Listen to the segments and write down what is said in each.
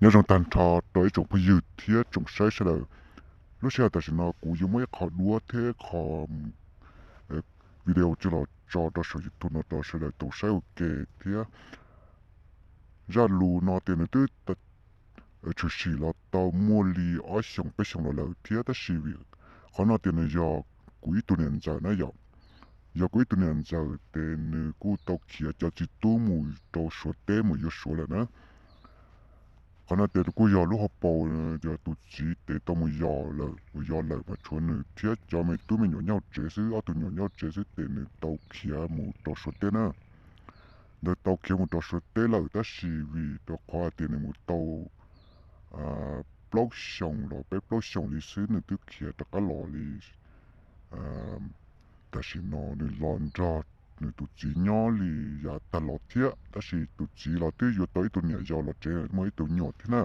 Nyob zoo tag nrho rau ib tsoom phooj ywg thiab tsoom saib sawv daws. Lub sij hawm tam sim no kuv yuav muab ib qho duab thiab qho video coj los tso rau saum YouTube no rau sawv daws tau saib ua ke thiab. Zaj lus no tias nws twb tshwm sim los tau muaj li ob xyoos peb xyoos los lawm thiab, tab sis vim qhov no tias nws yog kuv ib tug niam ntxawm na yom. Yog kuv ib tug niam ntxawm ces nws kuj tau khiav cov txiv tub mus rau Suav teb mus yuav Suav lawm na. Qhov no tias kuj yog lub hauv paus, yog tus txiv tes tau mus yos lawm, mus yos lawm mas tshuav nws thiab cov me tub me nyuam nyob tsev xwb, ob tug nyuam nyob tsev xwb ces nws tau khiav mus rau Suav teb na. Nws tau khiav mus rau Suav teb lawm tab sis vim rau qhov tias nws mus tau plaub xyoos los peb plaub xyoos li xwb nws twb khiav rov qab los li. Tam sim no nws los nrog nws tus txiv nyob li yav tag los thiab, tab sis tus txiv los twb yuav tau ib tug niam yau los tsev muaj ib tug nyuam thiab na.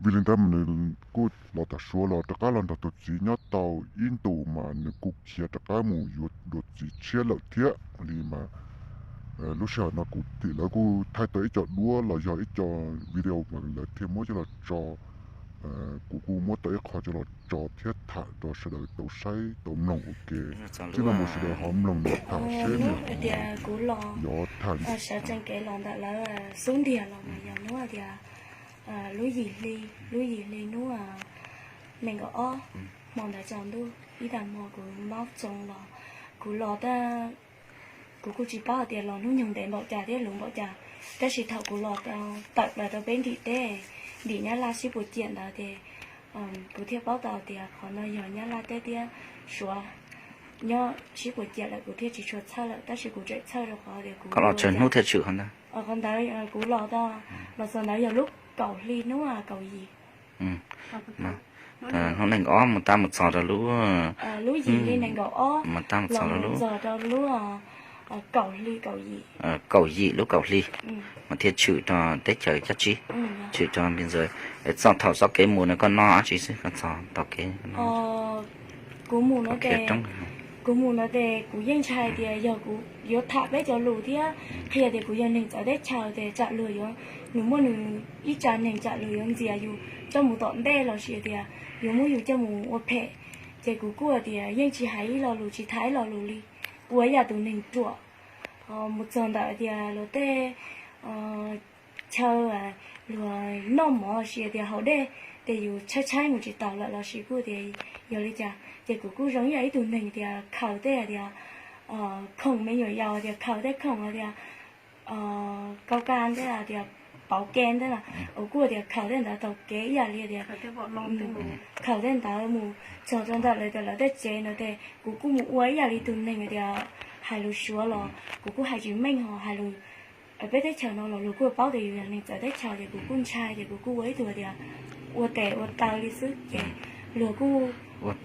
Vim li ntawd mas nws kuj los tom Suav los rov qab los nrog tus txiv nyob tau ib ntus mas nws kuj khiav rov qab mus yuav dua txiv tshiab lawm thiab li mas. Lub sij hawm no kuv tim lawv kuj thaij tau ib co duab los yog ib co video mas lawv thiaj muab coj los tso. Kuv kuj muab tau ib qho coj los tso thiab tham rau sawv daws tau saib tau mloog ua ke. Txij no mus sawv daws ho mloog nws tham seb nws tias kuv los yog tham sawv tsees kev los ntawm lawv xub ntiag los mas yog hnub tias lub yim hli, lub yim hli hnub nees nkaum ob, hmo ntawd tsaus ntuj ib tag hmo kuv mob txoos los, kuv los tab, kuv kuj tsis paub hais tias los hnub nyoog ntev npaum cas thiab luv npaum cas, tab sis thaum kuv los tawm plaws rau peb nrim teb, nrim Nyab Laj sib puas ciam ntawd ces kuv thiaj paub tau tias qhov no yog Nyab Laj teb thiab Suav nyob sib puas ciam lawm, kuv thiaj tsis tshua txhawj lawm, tab sis kuv tseem txhawj rau qhov tias kuv los tshwm hnub thiaj tshwm qhov ntawd. Qhov ntawd kuv los tau, los txog ntawd yog lub kaum hli hnub kaum yim. Hnub nees nkaum ob mus tab mus txog rau lub, lub yim hli nees nkaum ob mus tab mus txog rau lub, txog rau lub kaum hli kaum yim, kaum yim lub kaum hli mas thiaj tshwm rau teb chaws Cab Tsib, tshwm rau Npis Ntxawg. Txoj thaum txoj kev mus no koj noj dab tsi xwb, koj txog tau kev no? Kuv mus no ces, kuv mus no ces kuv yeej ntshai tias yog kuv yuav tham peb cov lus thiab qhia tias kuv yog neeg txawv teb chaws ces tsam luag yuav, nws muaj nws ib tsa neeg tsam luag yuav ntxias yus coj mus tom ntej los sis tias yuav muab yus coj mus ua phem. Ces kuv kuj tias yeej tsis hais ib lo lus, tsis tham ib lo lus li, ua ib yam tus neeg ruam. Mus txog ntawm tias luag tej chaw luag noj mov sis tias haus dej, ces yus tshaib tshaib mus tsis taus lawm los sis kuj tias yog li cas, ces kuv kuj zoo ib yam ib tug neeg tias khaws tej tias khoom me nyuam yaus tias khaws tej khoom tias kau kaj nteb tias pauv ke nteb na, kuv kuj tias khaws tej ntawd taug kev ib yam li tias khaws tej ntawd mus txog rau ntawm lawv tias lawv tej tsev no ces kuv kuj mus ua ib yam li tus neeg tias hais lus Suav los kuv kuj hais tsis meej ho hais lus peb teb chaws no los luag kuj paub tias yus yog neeg txawv teb chaws ces kuv kuj ntshai ces kuv kuj ua ib tug tias ua tes ua taw li xwb ces luag kuj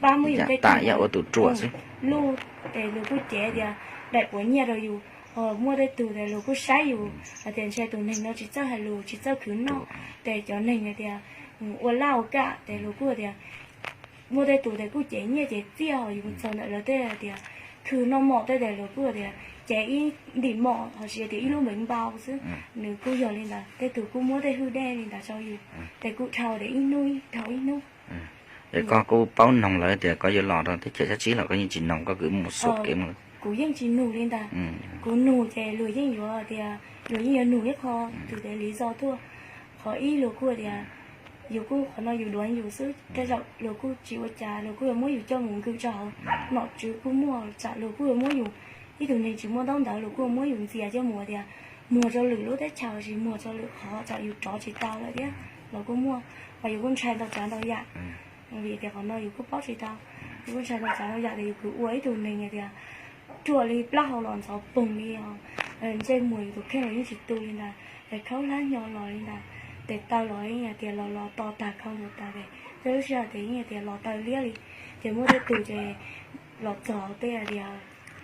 pab muab yus tej ua tus ruam xwb, luj ces luag kuj cev tias daim puav nyiaj rau yus. Ho muaj tej tug ces luag kuj saib yus hais tias ntshe tus neeg no tsis txawj hais lus tsis txawj khwv noj, ces cov neeg hais tias ua laj ua kam ces luag kuj tias muaj tej tus ces kuj cev nyiaj cev txiaj ho yus mus txog ntawm lawv tej tias khwv noj mov tej ces luag kuj tias cev ib ntim mov ho sis tias ib lub npeev npau xwb. Nws kuj yog li ntawd, tej tug kuj muab tej hwj dej li ntawd rau yus, ces kuj dhau tias ib hnub dhau ib hnub. Es koj kuj paub noog lawv tias koj yuav los rau teb chaws Cab Tsib los koj yeej tsis noog, koj kwv mus xuas kev mus? Kuv yeej tsis nug li ntag. Kuv nug ces luag yeej yuav tias, luag yeej yuav nug ib qho tus tias li zoj tuaj. Qhov ib luag kuj tias yus kuj qhov no yus duav yus xwb, tej zaum luag kuj tsis ua cas, luag kuj yuav muab yus coj mus nkwm rau hauv nom tswv kuj muaj, tsam luag kuj yuav muab yus, ib tug neeg tsis muaj ntaub ntawv luag kuj yuav muab yus ntxias coj mus tias muag rau lwm lub teb chaws sis muag rau lwm qhov tsam yus rov tsis tau lawm thiab los kuj muaj. Mas yus kuj ntshai ntau tsav ntau yam, vim tias qhov no yus kuj paub tsis tau. Yus kuj ntshai ntau tsav ntau yam tias yus kwv ua ib tug neeg tias ruam li, plaub hau los ntxhov poog li os, ntsej muag yus tus kheej los yeej tsis tu li ntag, es khaub hlab hnyo los li ntag, tes taw los yeej hais tias los los to tag khau ntawd tas ces tej lub sij hawm ces yeej hais tias los taw liab li. Ces muaj tej tug ces los txog tej tias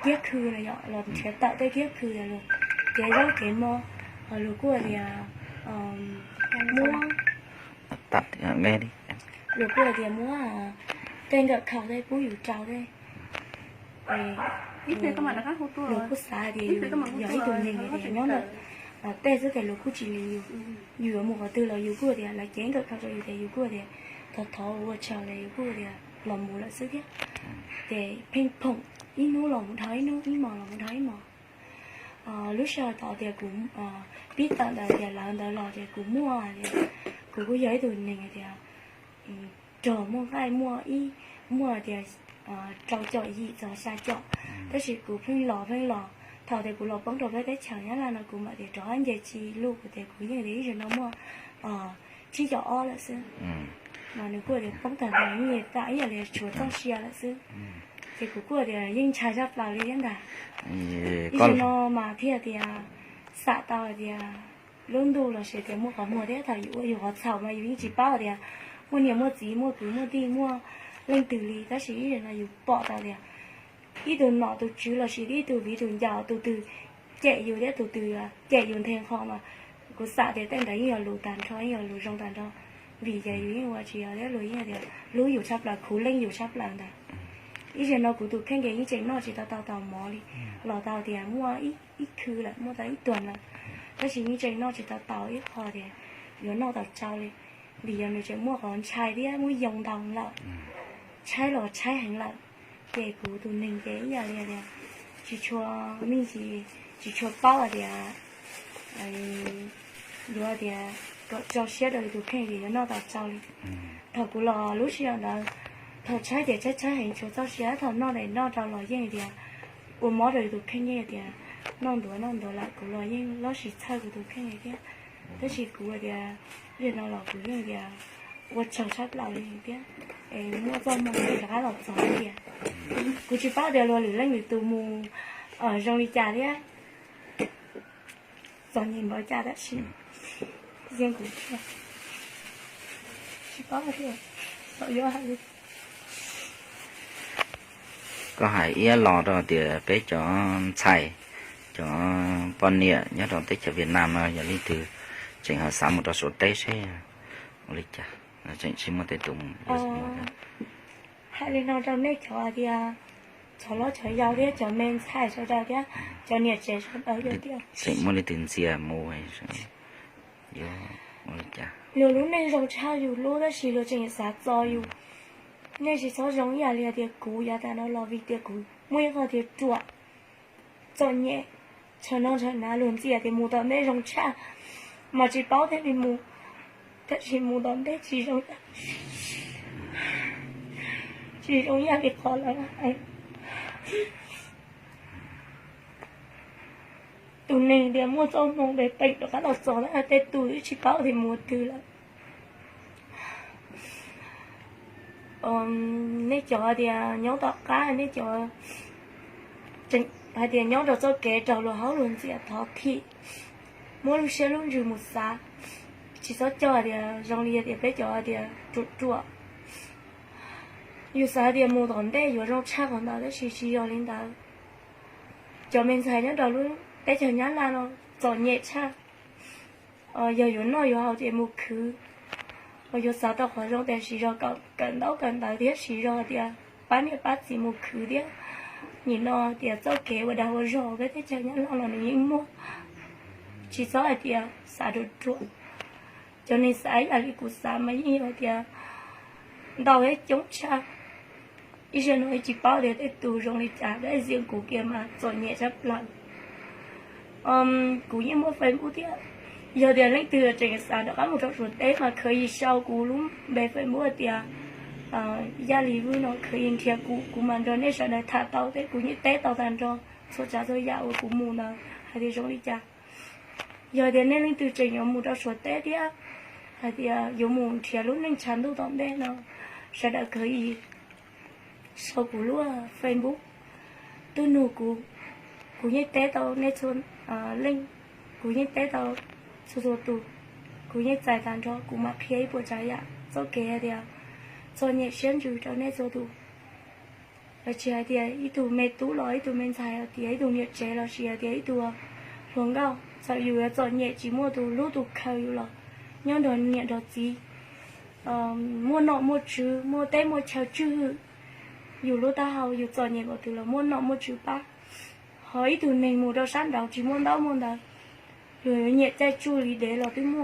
kiab khw no yom, los nrhiav tawm tej kiab khw los cev zaub cev mov, ho luag kuj tias muab, luag kuj tias muab tej nkawm khau tej pub yus rau tej. Luag kuj xav tias yus yog ib tug neeg tias nyob ntawm tej xwb tias luag kuj tsis li yus. Yus yuav mus qhov twg los yus kuj tias lawv cev nkawm rau yus tias yus kuj tias thov thov ua tsaug los yus kuj tias los mus lawm xwb thiab. Ces pheej phoom ib hnub los mus dhau ib hnub, ib hmos los mus dhau ib hmos. Lub sij hawm tod tias kuv pib tawm ntawd tias lawv ntawd los ces kuv muaj tias kuv kuj yog ib tug neeg tias rog muaj nqaij, muaj ib, muaj tias rau caum yim txog xya caum, tab sis kuv pheej los pheej los. Thaum tias kuv los poob rau peb teb chaws Nyab Laj no kuv mam tias rov qab nce tsis luj, kuv tias kuv yeej tias ib zaug no muaj tsib caum ob lawm xwb. Mas nws kuj tias poob tag nrho yeej tam ib yam li tshuav txoj sia lawm xwb. Ces kuv kuj tias yeej ntshai zaj plaws li thiab ntag. Ib zaug no mas thiaj tias xam tau tias lub ntuj los sis tias muaj qhov muag thiab. Thaum yus ua yus qhov txhaum mas yus yeej tsis paub tias muaj niam muaj txiv muaj kwv muaj tij muaj leej twg li, tab sis ib zaug no yus pom tau tias ib tug nom tus tswv los sis ib tug viv tus ncaus, tus twg cem yus thiab tus twg cem yus nthe nqho mas kuv xam tias tej ntawd yeej yog lus tag nrho, yeej yog lus zoo tag nrho. Vim ces yus yeej ua tsis yog thiab luag yeej tias hlub yus tshaj plaws, khuv leej yus tshaj plaws ntag. Ib zaug no kuv tus kheej ces yeej tseem noj tsis tau tau taus mov li, los tau tias muaj ib khw lawm, muaj tau ib tuag lawm, tab sis yeej tseem noj tsis tau taus ib qho tias yuav noj tau tsau li, vim yog nws tseem muaj qhov ntshai thiab muab yoo ntau lawm, tshaib los tshaib heev lawm. Ces kuv tus neeg ces ib yam li tias tsis tshua, me ntsis tsis tshua paub hais tias yuav tias kom tso siab rau yus tus kheej tias yuav noj tau tsau li. Thaum kuv los lub sij hawm ntawd, thaum tshaib tias tshaib tshaib heev tshuav txoj sia, thaum noj tias noj rau los yeej tias ua mob rau yus tus kheej, yeej tias noj ntuav noj ntuav lawm, kuv los yeej lob sis txhawj kuv tus kheej li thiab. Tab sis kuv tias yog no los kuv yeej tias ua tsaug tshaj plaws li thiab, es muaj txoj hmoo rov qab los txog tias kuv tsis paub tias luag lwm leej lwm tus mus zoo li cas thiab. Txom nyem npaum cas tab sis yeej kuv thiaj tsis paub tias tau yuav hais li. Koj hais iab los rau tias peb cov ntxhais, cov poj niam nyob rau teb chaws Vietnam no yog leej twg tseem ho xav mus rau Suav teb seb ua li cas, tseem tsis muaj tej tus mus. Hais li no rau nej cov hais tias cov hlob cov yau thiab cov me ntxhais sawv daws thiab cov niam tsev sawv daws yog tias tseem muaj leej twg ntxias mus, yuav ua li cas? Luag lub neej zoo tshaj yus lub tab sis luag tseem xav txo yus. Nej tsis txhob zoo ib yam li tias kuv yav tas no los vim tias kuv muaj ib qho tias ruam, txom nyem, tshaw no tshaw na, luag ntxias tias mus tom ntej zoo tshaj, mas tsis paub thiaj li mus, tab sis mus tom ntej tsis zoo, tsis zoo ib yam li qhov lawv hais. Tus neeg tias muaj txoj hmoo pem peem rov qab los txog tab tej tus twb tsis paub tias mus twg lawm. Nej cov tias nyob tom qab, nej cov hais tias nyob rau txoj kev raug luag haub luag ntxias thov thim, muab lub siab lub ntsws mus xav, tsis txhob coj tias zoo li tias peb cov tias ruam ruam. Yus xav tias mus tom ntej yuav zoo tshaj qhov ntawd tab sis tsis yog li ntawd. Cov me ntxhais nyob rau lub teb chaws Nyab Laj no txom nyem tshaj. Yog yuav noj yuav haus ces mus khwv, yuav xav tau qhov zoo tias siv zog kawm ntaub kawm ntawv thiab siv zog tias pab niam pab txiv mus khwv thiab. Nim no tias txoj kev ua dag ua zog peb teb chaws Nyab Laj los nws yeej muaj, tsis txhob hais tias xav ruam ruam. Cov neeg xav ib yam li kuv xav mas yeej yog tias ntau thiab coob tshaj. Ib zaug no tsis paub tias tej tus zoo li cas tab sis kuv kiag mas txom nyem tshaj plaws. Kuv yeej muaj Facebook thiab, yog tias leej twg tseem xav rov qab mus rau Suav teb mas khwv yim sau kuv lub npe Facebook hais tias Yaj Lis Vwj no, khwv yim nrhiav kuv, kuv mam nrog nej sawv daws tham tau thiab kuv yeej teb tau tag nrho txhua tsav txhua yam uas kuv mus ntawd hais tias zoo li cas. Yog tias nej leej twg tseem yuav mus rau Suav teb thiab hais tias yuav mus nrhiav lub neej tshav ntuj tom ntej no, sawv daws khwv yim sau kuv lub Facebook tuaj nug kuv, kuv yeej teb tau nej txhua leej, kuv yeej teb tau txhua txhua tus, kuv yeej txais tag nrho, kuv mam qhia ib puas tsav yam txoj kev hais tias txom nyem siab ntsws rau nej txhua tus. Los tsis hais tias ib tug me tub los ib tug me ntxhais los tias ib tug niam tsev los sis hais tias ib tug hluas nkauj, txawm yus yuav txom nyem tsis muaj tus hlub tus khaws yus los nyob nrog niam nrog txiv, muaj nom muaj tswv, muaj teb muaj chaw tswj hwm yus lub taub hau, yus txom nyem npaum twg los muaj nom muaj tswv pab. Ho ib tug neeg mus rau sab nraud tsis muaj ntaub muaj ntawv, Luag yuav nyiam caij tsuj li dev los twb muaj.